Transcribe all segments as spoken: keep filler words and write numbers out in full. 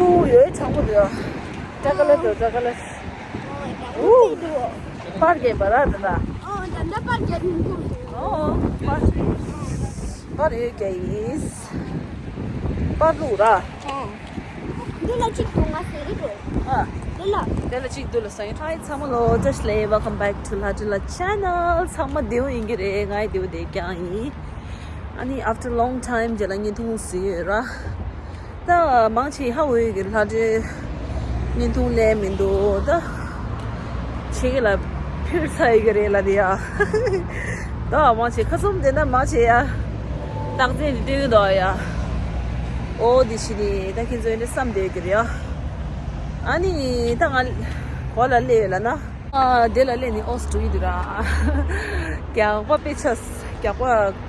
ཨུ་ཡོད་གྲང་མོ་འདུག་ཀྲ་ཀ་ལ་འདུག་ཀྲ་ཀ་ལ། ཨུ། པར་རྒྱབ་པ་ར་ད་ད། ཨོ་ད་ད་པར་རྒྱབ་ཡིན་གོ་ཨོ་པར། པར་ཡོད་ཀྱ་ཡིས། པར་བླུག་ར། འདི་ལ་གཅིག་འདུག་ང་ཟེར་གི་འགྲོ། ཨ། འདི་ལ། དེ་ལ་གཅིག་འདུག་ལ་ས་ཡིན། ཧའི་ཚང་མ་ལོ། བཀྲ་ཤིས་བདེ་ལེགས། Welcome back to Ladrila Channel. ཚང་མ་བདེ་པོ་ཡིན་གྱི་རེད། ང་ཡི་བདེ་པོ་བསྡད་ཀྱང་ཡིན། ཨ་ནི་after long time རྗེས་ལ་བརྙན་ཐུང་གཟིགས་ཡོད་ར། ད་མང་ཆེ་ཧ་འོས་ཀྱི་ལྷ་འདྲེ་བརྙན་ཐུང་ལེན་མི་འདུག་ད་ཆེ་གེ་ལ་ཕིར་ཚ་ཡི་གི་རེད་ལ་དེ་ཡ། ད་མང་ཆེ་ཁ་ཙུམ་དེ་ན་མང་ཆེ་ཡ། རྟགས་མཚན་དེ་སྟོན་གི་འདུག་ཡ། ཨོ་དེ་ཕྱི་ནི་ད་ཁྱེད་ཚོ་འདྲ་བསམ་བསྡད་ཀྱི་རེད་ཡ། ཨ་ནི་ད་ང་གོ་ལ་སླེབས་ཡོད་ལ་ན། ཨ་དེ་ལ་སླེབས་ནི་ཨོ་སི་ཀྲུ་ཡི་འདུག་ར། རྒྱག་པ་དཔེ་ཆ། རྒྱག་པ་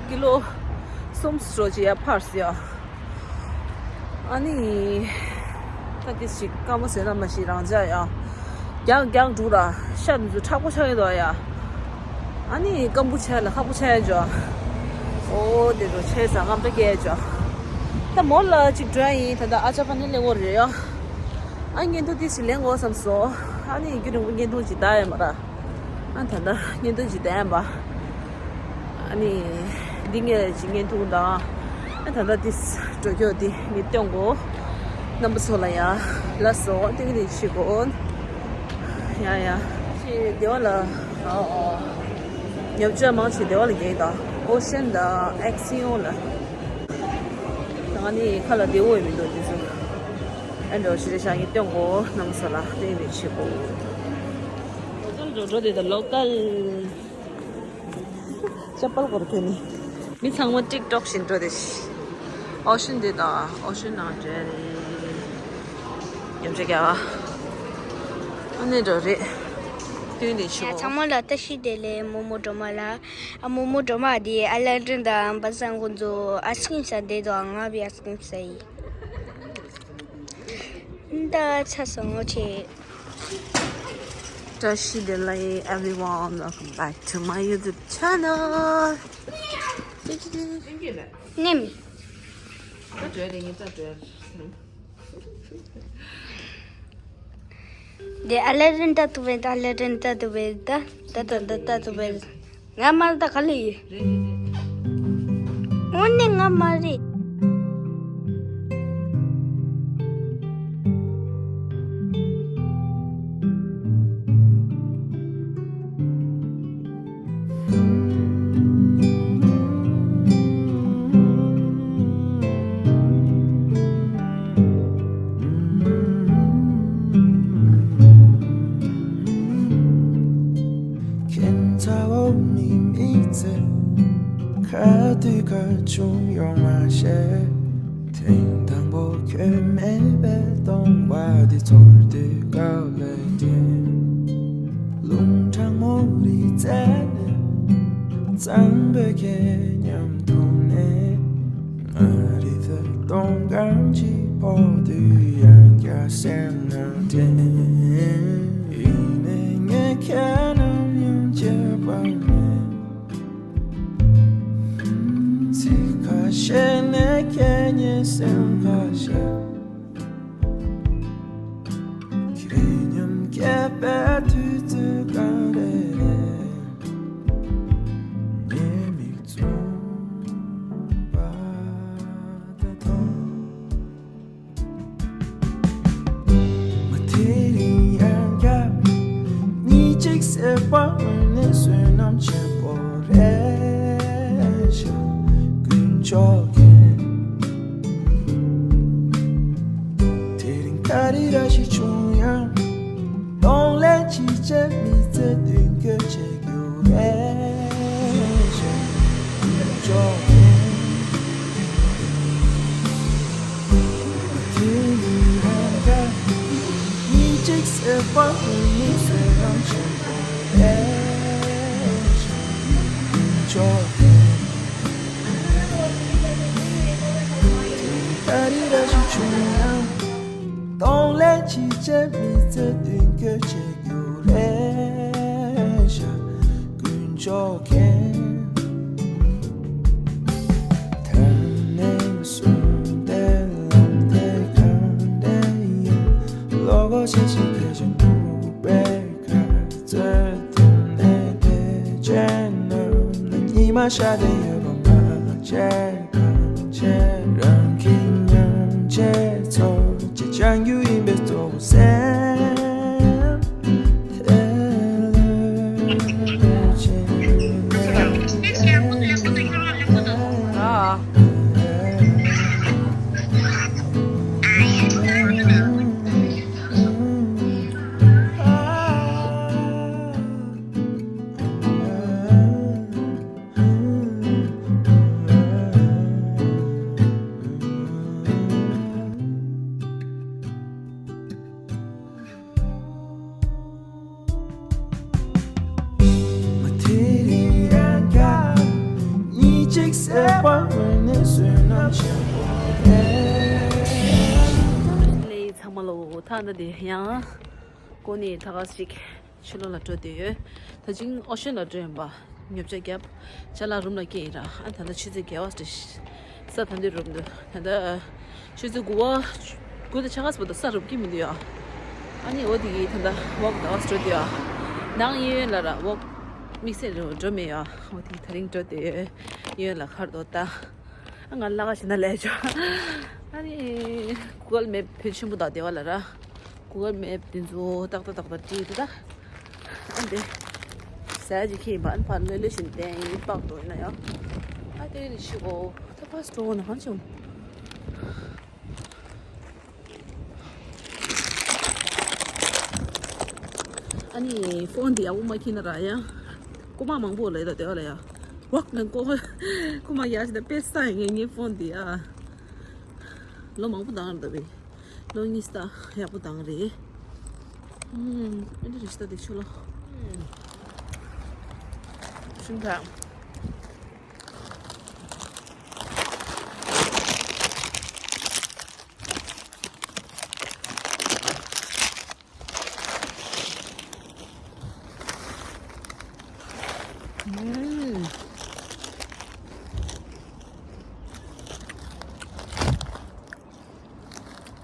ཀི་ལོ་གསུམ་སྤྲོ་ཅི་ཡ་ཕར་སི་ཡ། ཨ་ནི། ད་དེ་ཞིག་དཀའ་མོ་ཟེར་ན་མ་ཤི་རང་ཅག་ཡ། རྒྱག་རྒྱག་འགྲོ་ར་ཤ་མི་ཚུ་མཁྲེགས་པོ་ཆགས་ཡོད་དོ་ཡ། ཨ་ནི་སྐམ་པོ་ཆགས་ལ་ཁག་པོ་ཆགས་ཡ་ཇོ། ཨོ་དེ་རུ་ཆེ་ས་རྔམ་པ་སྐྱེ་ཇོ། ད་མོ་ལ་ཅིག་འགྲོ་ཡ་ཡིན། ད་ད་ཨ་ཅག་ཕ་ནི་ལེ་འོ་རེ་ཡ། ཨ་བརྙན་ཐུང་དེ་ཞིག་ལེན་དགོས་བསམ་སོང་། ཨ་ནི་རྒྱུན་རིང་པོ་བརྙན་ཐུང་ཅིག་ལྟ་ཡ་མ་ར། ཨ་ད་ལྟ་བརྙན་ཐུང་ཅིག་བསྟན་པ། ཨ་ནི་འདི་ངས་ཅིག་བརྙན་ཐུང་དང་། ཨ་ད་ལྟ་དེ་འགྲོ་ཁྱོད་དེ་མི་སྟོན་གོ་རྣམ་པ་ཚོ་ལ་ཡ། ལ་སོ་སྟེང་ནས་ཕྱི་གོ་ཡ་ཡ། ཅི་བདེ་བ་ལ། ཨོ་ཨོ། ཉོ་ཆ་མང་ཆེ་བདེ་བ་ལ་རྒྱག་དང་། ཨོ་ཤན་དང་ཨེག་སི་ཡོང་ལ། ང་ནི་ཁ་ལ་བདེ་བོ་མི་འདུག་དེ་ཚོ། ཨ་འགྲོ་ཕྱི་རེ་ཤག་ངས་སྟོན་གོ་རྣམ་པ་ཚོ་ལ་སྟེང་ནས་ཕྱི་གོ local འགྲོ་འགྲོ་དེ་དང་local ཅ་པལ་གོར་ཁྱོད་ནི། མི་ཚང་མ་ཊིག་ཊོག་བཞིན་འགྲོ་དེ། ཨོ་ཤན་དེ་དང་ཨོ་ཤན་ནང་འདྲ་རེད། ཉམས་ཆག་རྒྱག་ཨ་ནི་འགྲོ་རེད། སྟོན་དེ་ཆོ། ཡ་ཚང་མ་ལ་བཀྲ་ཤིས་བདེ་ལེགས། རྨོ་མོ་སྒྲོལ་མ་ལ། ཨ་རྨོ་མོ་སྒྲོལ་མ་དེ་ཨ་ལ་ཏྲིན་དང་བ་སང་ཀུན་ཚོ་ཨ་སི་ཀྲིམ་ཟ་བསྡད་དོ། ང་བི་ཨ་སི་ཀྲིམ་ཟ་ཡི། ད་ཚ་སོང་ངོ་ཆེ། བཀྲ་ཤིས་བདེ་ལེགས། Everyone, welcome back to my YouTube channel. ནིམ། དེ་ཨ་ལེ་རིན་ཏ་ཏུ་བེ་ད་ཨ་ལེ་རིན་ཏ་ཏུ་བེ་ད་ད་ད་ད་ད་ཏུ་བེ། ང་མ་ད་ག་ལེ་ཡི། འོ་ནི་ང་མ་རེད། ཁྱེད་ཚ་བོ་མི་མི་ཚེ་ཁ་དུས་ཁ་ཆུང་ཡོང་མ་ཤེས། ཐེངས་དང་པོ་ཁྱོད་མེད་པའི་སྟོང་པ་འདི་ཚོར་དུས་དཀའ་ལས་དྲན། རླུང་གྲང་མོ་རི་རྩེ་ནས་གཙང་པོའི་ཁྱེད་མཉམ་དུ་གནས། ང་རི་ཐོད་སྟོང་གང་ཅི་ཕོག་དུས་ཡང་བསྐྱར་སེམས་ནང་དྲན། ཡིན་ནའི་ངས་ཁྱེད་ནམ་ཡང་བརྗེད་པ་མེད། ཚིག་ཁ་ཤས་ནས་ཁྱེད་ཉིད་སེམས་ཁ་ཤས། ཁྱེད་མཉམ་སྐྱེས་པའི་དུས་ཚོད་ག་རེ་རེད། ངའི་མིག་བཙུམ་པ་དེ་མཐོང་། མ་དེ་རིང་ཡང་བསྐྱར་གཉིད་ཅིག་སད་པ་འོ་ནི་བསོད་ནམས་ཆེན་པོ་རེད་ཤག་དཀོན་མཆོག་མཁྱེན། དེ་རིང་ག་རེ་ར་ཞིག་བྱུང་ཡང་། གདོང་ལེན་བྱེད་ཆེད་མི་ཚེ་མདུན་སྐྱོད་བྱེད་རྒྱུ་རེད་ཤག་དཀོན་མཆོག་མཁྱེན། དེ་ཡིན་ན་ད་ཉིན་གཅིག་སད་པ་འོ་ནི་བསོད་ནམས་ཆེན་པོ་རེད་ཤག་དཀོན་མཆོག་མཁྱེན། ག་རེ་ར་ཞིག་བྱུང་ཡང་། གདོང་ལེན་བྱེད་ཆེད་མི་ཚེ་མདུན་སྐྱོད་བྱེད་རྒྱུ་རེད་ཤག་དཀོན་མཆོག་མཁྱེན། ད་ནས་བཟུང་སྟེ་ལམ་དེ་གང་འདྲ་ ལེ་ཚང་མ་ལོ། ཐ་ན་དེ་ཡང་ཀོ་ནི་ཐ་ག་ཞིག་ཕྱི་ལོགས་ལ་འགྲོ་བསྡད་ཡོད། ད་ཅིང་ཨོ་ཤན་ལ་འགྲོ་ཡིན་པ། ཉོ་ཆ་བརྒྱབ། ཅ་ལག་རུམ་ལ་སྐྱེལ་ཡིན་ར། ཨ་ད་ལྟ་ཆུ་ཚོད་བརྒྱད་པ་རེད། ས་ད་འདི་རུབ་འདུག་ད་ལྟ་ཆུ་ཚོད་དགུ་པ། དགུ་དང་ཕྱེད་ཀ་ཙམ་དུ་ས་རུབ་ཀྱི་མི་འདུག་ཡ། ཨ་ནི་འོ་དེ་གིས་ད་ལྟ་ཝོག་ད་བར་འགྲོ་འདུག་ཡ། ནང་གཡས་གཡོན་ལ་ར་ཝོག་དམིགས་བསལ་རུ་འགྲོ་མེད་ཡ། འོ་དེ་དེ་རིང་འགྲོ་འདུག་གཡས་གཡོན་ལ་ཁར་དོ་ད། ཨ་ང་ལ་ག་ཞིག་ན་ལས་ཆོག་ཨ་ནི་གུ་གལ་མེབ་བོད་ཆེན་པོ་དང་སྡེ་བ་ལ་ར། གུ་གལ་མེབ་དེ་ཚོ་ཏག་ཏག་ཏག་ཏག་བྲིས་ཏེ་ད། ཨ་འདི། ཟས་ཅིག་ཁྱེར་ཡིན་པ་ཨ་ནི་ཕར་ལྷོད་ལྷོད་བཞིན་བསྡད་ཡིན། པགས་འགྲོ་ཡིན་ན་ཡང་། ཨ་དེ་རེད་ཤི་གོ་ད་ཕར་འགྲོ་ན་གང་བྱུང་། ཨ་ནི་ཕོན་འདི་ཡག་པོ་མ་འཁྱེར་ན་ར་ཡ། རྐུ་མ་མང་པོ་ལས་ད་དེ་བ་ལ་ཡ། ཝག་ནང་ཀོ། རྐུ་མ་ཡ་ཞིག་ད་དཔེ་ས་ཡིན་ངའི་ངའི་ཕོན་འདི་ཨ། ལོ་མང་པོ་བཏང་རེད་ད་བས། ལོ་གཉིས་ད་ཡག་པོ་བཏང་རེད། ཨུམ། ཨེ་འདྲ་རེད་ཤི་ད་དེ་ཆུ་ལོ། ཤིང་ཁ།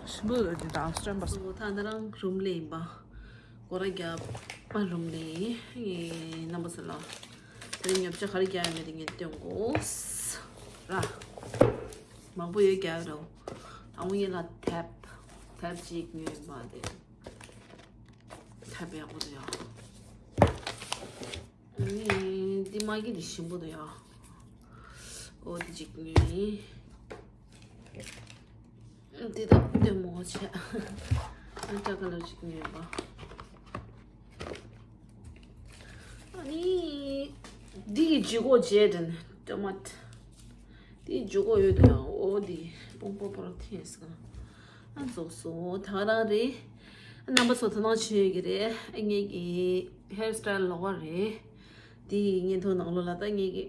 ཞིམ་པོ་འདུག་འདི་དང་སྲན་པ། སོ་ད་ནི་རང་རུམ་ལས་ཡིན་པ། སྒོ་ར་རྒྱབ་པ་རུམ་ལས་ཡིན། རྣམ་པ་ཚོ་ལ་དེ་རིང་ཉོ་ཆ་ག་རེ་རྒྱག་ཡོད་མེད་དེ་ངས་སྟོན་དགོས་ར། མང་པོ་ཡོད་རྒྱག་རོགས། ཨ་མོ་ཡིན་ལ་ཐེབ་ཐེབ་ཅིག་ཉོས་པ་དེ། ཐེབ་ཡག་པོ་འདུག་ཡ། ཨ་ནི་འདི་མ་གི་འདི་ཞིམ་པོ་འདུག་ཡ། ཨོ་འདི་གཅིག་ཉོས་ཡིན། འདི་ད་ལྟད་མོ་བྱས། ཨ་ཅག་ལ་གཅིག་ཉོས་པ། ཨ་ནི་འདི་གི་ལྗིད་ཁོག་བྱས་དེ་ནི་ཊོ་མཊ། དེའི་ཇུ་གོ་ཡོད་དུ་ཡང་འོ་དེ་པོང་པོ་པོ་ར་ཐེན་སི་ག་ཨ་རྫོགས་སོ་ད་ག་རང་རེད། རྣམ་པ་ཚོ་ད་ནང་ཆེན་ཡོད་ཀྱི་རེད། ཨ་ངེད་ཀྱི་ཧེར་སི་ཊལ་ལོག་པ་རེད། དེ་ཡི་བརྙན་ཐུང་ནང་ལོགས་ལ་ད་ངེད་ཀྱི་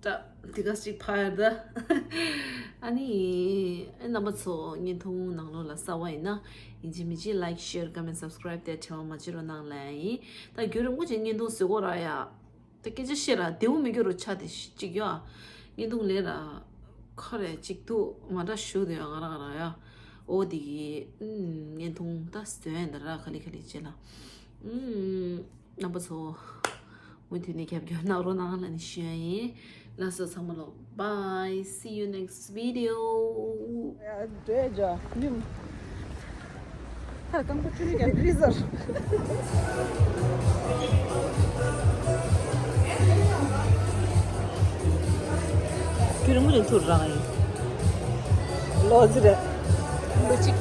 སྐྲ་དེ་ག་ཅིག་ཕར་ད། ཨ་ནི་ཨ་རྣམ་པ་ཚོ་བརྙན་ཐུང་ནང་ལོགས་ལ་གསར་པ་ཡིན་ན་ཡིན་གཅིག་མིན་གཅིག་ལའིཀ་ཤེར་ཀོ་མེན་སབ་སི་ཀ་རའིབ་དེ་བྲལ་བ་མ་བྱེད་རོགས་གནང་ལན་ཡིན། ད་རྒྱུན་རིང་པོ་ཅིག་བརྙན་ཐུང་བཟོ་དགོས་ར་ཡ། ད་སྐད་ཆ་བཤད་ར་བདེ་བོ་མི་འགྱུར་རོ་ཆ་དེ་གཅིག་ཡོད་ཨ། བརྙན་ཐུང་ལས་ར་ཁ་རེ་གཅིག་ཏུ་མ་འདྲ་ཞུ་དེ་ཡོད་ང་ར་ང་ར་ཡ། ཨོ་དེ་གི་ཨུམ་བརྙན་ཐུང་ད་སྟོན་ཡ་འདི་ར་ག་ལེ་ག་ལེ་བྱེད་ལ། ཨུམ་རྣམ་པ་ཚོ་མུ་མཐུད་ནས་རྒྱབ་སྐྱོར་གནང་རོགས་གནང་ལ་ནི་ཞུ་ཡ་ཡིན། ལགས་སོ་ཚང་མ་ལོ། Bye, see you next video. འདྲེ་ཇ་ཉིམ། ད་རྐང་པ་ཆུ་ལུད་ཀྱང་བྲིས་ཟེར། ཁྱོད་རང་ངོས་ནས་ཐུར་རང་ཡིན། ལོ་ཙི་རེད། ལོ་གཅིག